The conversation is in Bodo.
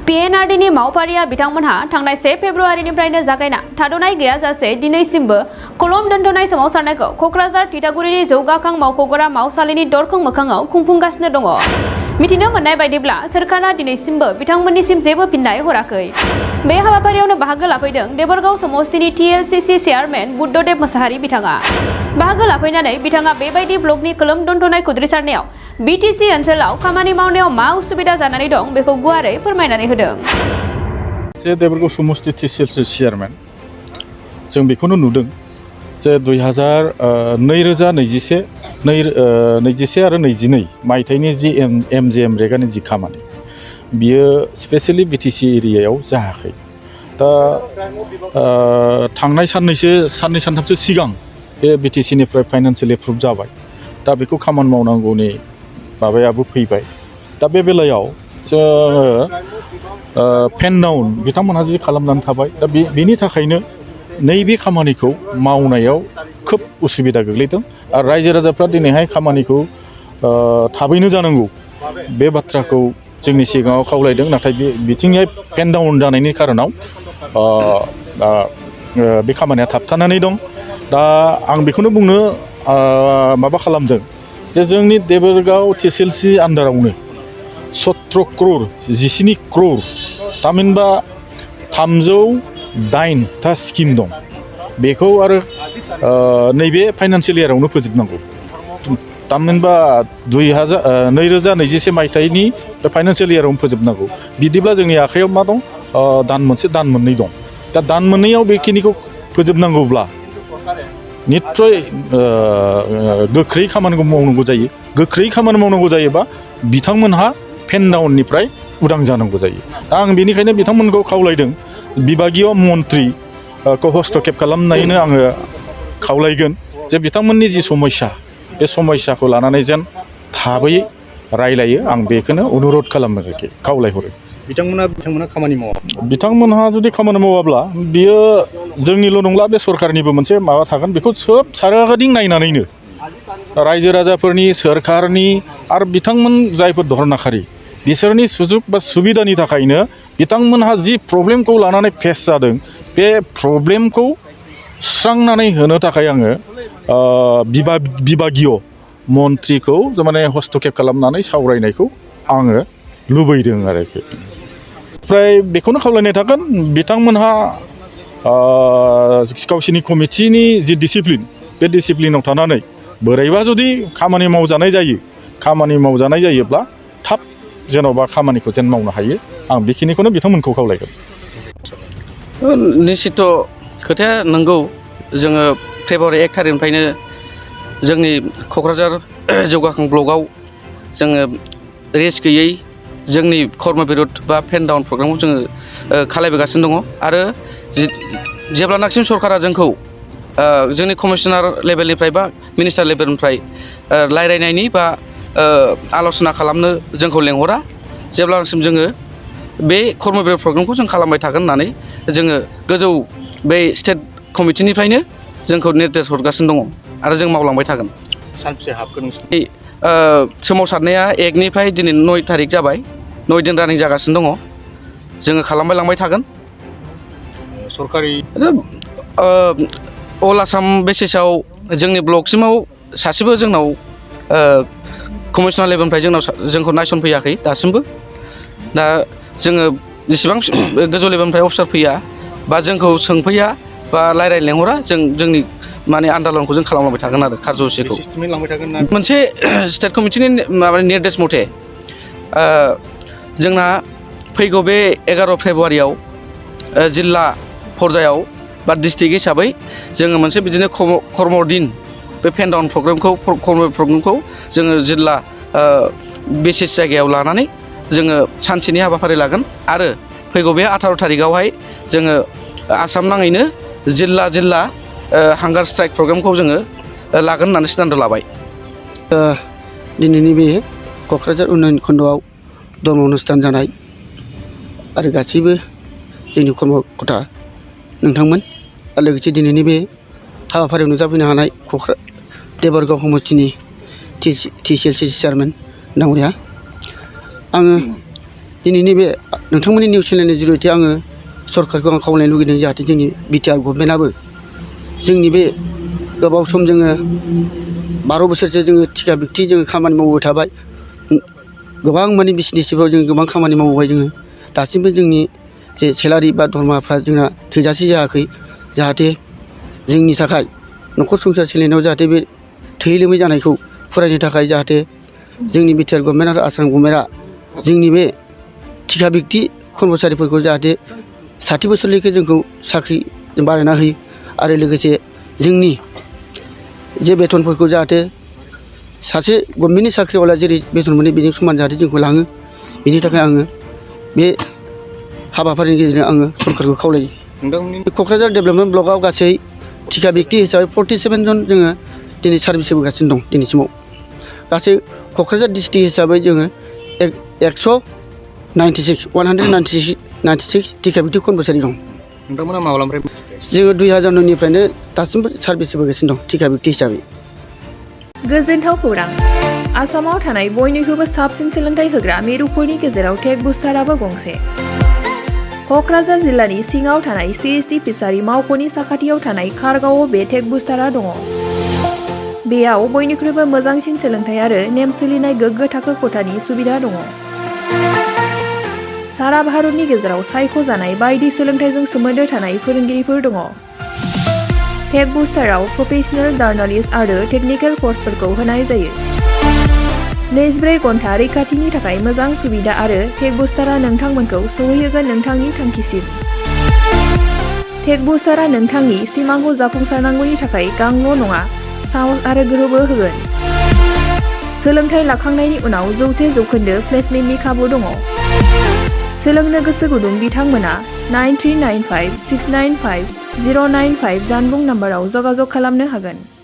PNRDनि मावफारिया बिथांमोनहा थांनाय 1 फेब्रुवारिनिफ्रायनो जागायना थाद'नाय गैयाजासे दिनैसिमबो कलम दोनथ'नाय सोमावसारनायखौ क'क्राझार तितागुरिनि जौगाखां मावख'गोरा मावसालिनि दरखं मोखाङाव खुंफुंगासिनो दङ। मिथिनो मोननाय बायदिब्ला सोरखारा दिनैसिमबो बिथांमोननिसिम जेबो फिननाय हराखै। बे हाबाफारियावनो बाहागो लाफैदों देबरगाव समस्तिनि TLCC चेयरमेन बुद्धदेब मोसाहारि बिथाङा। बाहागो लाफैनानै बिथाङा बेबायदि ब्लकनि कलम दोनथ'नाय खुद्रिसारनायाव BTC ओनसोलाव खामानि मावनायाव मा उसुबिदा जानानै दं बेखौ गुवारै फोरमायनानै होदों। देबरगाव समस्ति TLCC चेयरमेन जों बेखौनो नुदों जे 2021 आरो 22 मायथाइनि जि MGM रेगानि जि खामानि बियो स्पेशेलि BTC एरियायाव जायाखै। दा थांनाय साननै सानथामसो सिगां बे BTCनिफ्राय फाइनान्सियेल एप्रुभ जाबाय। दा बेखौ खामानि मावनांगौनि माबायाबो फैबाय। दा बे बेलायाव जोङो पेन डाउन बिथांमोनहा जि खालामनानै थाबाय। दा बेनि थाखायनो नैबे खामानिखौ मावनायाव खोब उसुबिदा गोग्लैदों आरो रायजो राजाफ्रा दिनैहाय खामानिखौ थाबैनो जानांगौ बे बाथ्राखौ जोंनि सिगाङाव खावलायदों। नाथाय बे बिथिंहाय पेन डाउन जानायनि खारनाव बे खामानिया थाबथानानै दं। दा आं बेखौनो बुंनो माबा खालामदों जे जोंनि देबरगाव TLCC आन्दारावनो 17 क्रर 17 क्रर थामहिनबा 308टा स्किम दं। बेखौ आरो नैबे फाइनान्सियेल इयारावनो फोजोबनांगौ। थामहिनबा 2021 मायथाइनि बे फाइनान्सियेल इयारावनो फोजोबनांगौ। बिदिब्ला जोंनि आखायाव मा दं? दान मोनसे दान मोननै दं। दा दान मोननैयाव बेखिनिखौ फोजोबनांगौब्ला निस्सय गोख्रै खामानिखौ मावनांगौ जायो। गोख्रै खामानि मावनांगौ जायोबा बिथांमोनहा पेन डाउननिफ्राय उदां जानांगौ जायो। दा आं बेनिखायनो बिथांमोनखौ खावलायदों बिभागीय मन्थ्रिखौ हस्तक्षेप खालामनायनो आङो खावलायगोन जे बिथांमोननि जि समस्या बे समस्याखौ लानानै जेन थाबै रायलायो। आं बेखौनो अनुरद खालामो आरोखि खावलायहरो। बिथांमोना खामानि मावा। बिथांमोनहा जुदि खामानि मावाब्ला बियो जोंनिल' नंला बे सरकारनिबो मोनसे माबा थागोन। बेखौ सोब सारागिदिं नायनानैनो रायजो राजाफोरनि सोरखारनि आरो बिथांमोन जायफोर धरनाखारि बिसोरनि सुजुग बा सुबिदानि थाखायनो बिथांमोनहा जि प्रब्लेमखौ लानानै फेस जादों बे प्रब्लेमखौ सुस्रांनानै होनो थाखाय आङो बिभागीय मन्थ्रिखौ माने हस्तक्षेप खालामनानै सावरायनायखौ आङो लुबैदों आरोखि। ओमफ्राय बेखौनो खावलायनाय थागोन बिथांमोनहा गावसिनि कमिटिनि जि डिसिप्लिन बे डिसिप्लिनाव थानानै बोरैबा जुदि खामानि मावजानाय जायोब्ला थाब जेन'बा खामानिखौ जेन मावनो हायो। आं बेखिनिखौनो बिथांमोनखौ खावलायगोन। निश्चित खोथाया नंगौ। जोङो फेब्रुवारि 1 थारिखनिफ्रायनो जोंनि क'क्राझार जौगाखां ब्लकआव जोङो रेस्ट गैयै जोंनि कर्म बिरत बा पेन डाउन प्रग्रामखौ जोङो खालायबोगासिनो दङ। आरो जेब्लानासिम सरकारा जोंखौ जोंनि कमिसनार लेभेलनिफ्राय बा मिनिस्टार लेभेलनिफ्राय रायलायनायनि बा आल'सना खालामनो जोंखौ लेंहरा जेब्लासिम जोङो बे कर्म बिरत प्रग्रामखौ जों खालामबाय थागोन होननानै जोङो गोजौ बे स्टेट कमिटिनिफ्रायनो जोंखौ निर्देश हरगासिनो दङ आरो जों मावलांबाय थागोन। सानबेसे हाबगोन सोमावसारनाया 1 निफ्राय दिनै 9 थारिख जाबाय। 9 दिन रानिं जागासिनो दङ। जोङो खालामबाय थागोन। सरकारि अल आसाम बेसिसाव जोंनि ब्लकसिमाव सासेबो जोंनाव कमिसनार लेभेलनिफ्राय जोंखौ नायसनफैयाखै दासिमबो। दा जोङो जेसेबां गोजौ लेभेलनिफ्राय अफिसार फैया बा जोंखौ सोंफैया बा रायलायनो लेंहरा जोंनि माने आन्दलनखौ जों खालामलांबाय थागोन आरो कार्ज'सिखौ मोनसे स्टेट कमिटिनि माबानि निर्देश मथे जोंना फैगौ बे 11 फेब्रुवारियाव जिल्ला पर्यायाव बा डिस्ट्रिक्ट हिसाबै जोङो मोनसे बिदिनो कर्मदिन बे पेन डाउन प्रग्रामखौ जोङो जिल्ला बेसिस जायगायाव लानानै जोङो सानसेनि हाबाफारि लागोन। आरो फैगौ बे 18 थारिखआवहाय जोङो आसाम नाङैनो जिल्ला हांगार स्ट्राइक प्रग्रामखौ जोङो लागोन होननानै सिद्धान्त लाबाय। दिनैनि बे क'क्राझार उन्नयन खन्द'आव धर्म अनुष्ठान जानाय आरो गासैबो जोंनि कर्मकर्ता नोंथांमोन आरो लोगोसे दिनैनि बे हाबाफारियाव नुजाफैनो हानाय देबरगाव समस्तिनि TLCC चेयारमेन दाङ'रिया आङो दिनैनि बे नोंथांमोननि निउस चेनेलनि जुरियते आङो सरकारखौ आं खावलायनो लुगैदों जाहाथे जोंनि बिटिआर गभर्नमेन्टआबो जोंनि बे गोबाव सम जोङो 12 बोसोरसो जोङो थिखा बिक्ति जोङो खामानि मावबाय थाबाय गोबां माने बिजनेसफ्राव जों गोबां खामानि मावबाय जोङो दासिमबो जोंनि जे सेलारि बा दरमाफ्रा जोंना थोजासे जायाखै जाहाथे जोंनि थाखाय न'खर संसार सोलिनायाव जाहाथे बे थोयै लोमै जानायखौ फरायनो थाखाय जाहाथे जोंनि बिटिआर गभर्नमेन्ट आरो आसाम गभर्नमेन्टआ जोंनि बे थिखा बिक्ति कर्मचारिफोरखौ जाहाथे 60 बोसोरनिखौ जोंखौ साख्रि बानायना होयो आरो लोगोसे जोंनि जे बेथनफोरखौ जाहाथे सासे गभर्नमेन्टनि साख्रिआवला जेरै बेथन मोनो बेजों समान जाहाथे जोंखौ लाङो बेनि थाखाय आङो बे हाबाफारिनि गेजेरजों आङो सरकारखौ खावलायो क'क्राझार डेभेलपमेन्ट ब्लकआव गासै थिखा बिक्ति हिसाबै 47 जन जोङो दिनै सार्भिस होबोगासिनो दं दिनैसिमाव गासै क'क्राझार डिस्ट्रिक्ट हिसाबै जोङो 196 थिखा बिक्ति कर्मचारि दं नोंथांमोना माब्लानिफ्राय जोङो 2009 निफ्रायनो दासिमबो सार्भिस होबोगासिनो दं थिखा बिक्ति हिसाबै गोजोनथाव खौरां आसामाव थानाय बयनिख्रुइबो साबसिन सोलोंथाइ होग्रा मिरुफोरनि गेजेराव टेक बुस्टाराबो गंसे क'क्राझार जिल्लानि सिङाव थानाय CST फिसारि मावख'नि साखाथियाव थानाय खारगावआव बे टेक बुस्टारा दङ बेयाव बयनिख्रुइबो मोजांसिन सोलोंथाइ आरो नेम सोलिनाय गोग्गो थाखो खथानि सुबिदा दङ सारा भारतनि गेजेराव सायख'जानाय बायदि सोलोंथाइजों सोमोन्दो थानाय फोरोंगिरिफोर दङ टेक बुस्टाराव प्रोफेशनेल जार्नालिस्ट आरो टेकनिकेल कर्सफोरखौ होनाय जायो 24 घन्टा रैखाथिनि थाखाय मोजां सुबिदा आरो टेक बुस्टारा नोंथांमोनखौ सौहैहोगोन नोंथांनि थांखिसिम टेक बुस्टारा नोंथांनि सिमांखौ जाफुंसारनांगौनि थाखाय गांल' नङा साहस आरो गोहोबो होगोन सोलोंथाइ लाखांनायनि उनाव 100% प्लेसमेन्टनि खाबु दङ सोलोंनो गोसो गुदुं बिथांमोना 9395695095 जानबुं नाम्बाराव जगाजग खालामनो हागोन